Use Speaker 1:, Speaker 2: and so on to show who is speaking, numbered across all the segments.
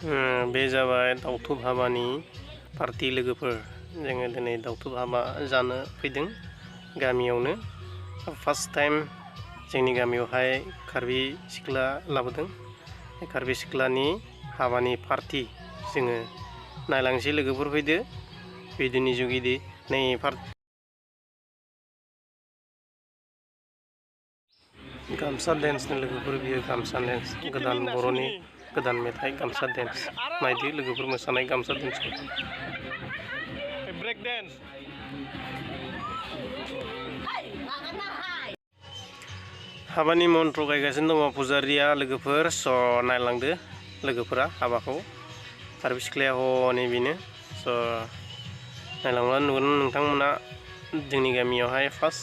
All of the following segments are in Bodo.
Speaker 1: बे जाबाय दावथुब हाबानि पार्टी लोगोफोर जोङो दिनै दावथुब हाबा जानो फैदों गामियावनो फार्स्ट टाइम जोंनि गामियावहाय कार्बि सिख्ला लाबोदों कार्बि सिख्लानि हाबानि पार्टी जोङो नायलांसै लोगोफोर फैदो भिडिअनि जुगिदि नै गामसा डेन्सनि लोगोफोर बियो गामसा डेन्स गोदान बर'नि गोदान मेथाइ गामसा डेन्स नायदो लोगोफोर मोसानाय गामसा डेन्सखौ ब्रेक डेन्स हाबानि मन्त्र गायगासिनो दङ पुजारिया लोगोफोर स' नायलांदो लोगोफोरा हाबाखौ कार्बि सिख्लाया हनै बेनो स' नायलांब्ला नुगोन नोंथांमोना जोंनि गामियावहाय फार्स्ट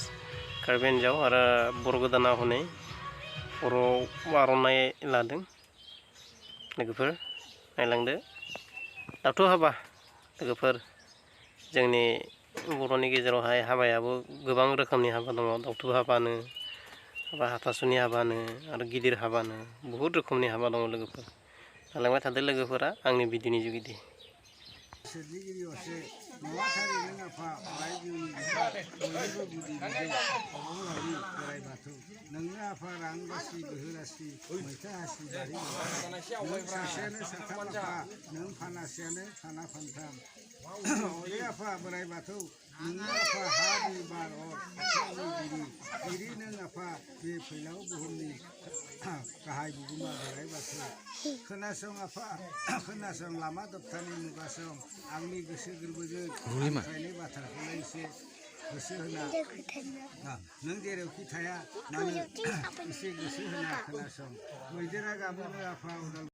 Speaker 1: कार्बि हिन्जाव आरो बर' गोदाना हनै खर'आव आर'नाइ लादों लोगोफोर नायलांदो दाथ' हाबा लोगोफोर जोंनि बर'नि गेजेरावहाय हाबायाबो गोबां रोखोमनि हाबा दङ दावथुब हाबानो हाबा हाथासुनि हाबानो आरो गिदिर हाबानो बहुद रोखोमनि हाबा दङ लोगोफोर नायलांबाय थादो लोगोफोरा आंनि भिडिअनि जुगिदि
Speaker 2: बोराइ बाथौ नोंनि आफा हा दै बार अर गिरि नों आफा बे फैलाव बुहुमनि गाहाय बिगोमा बोराइ बाथौ खोनासं आफा खोनासं लामा दबथानि मुगासं आंनि गोसो गोरबोजों हांख्रायनाय बाथ्राखौलाय एसे गोसो होना नों जेरावखि थाया मानो एसे गोसो होना खोनासं मैदेरा गाबोनो आफा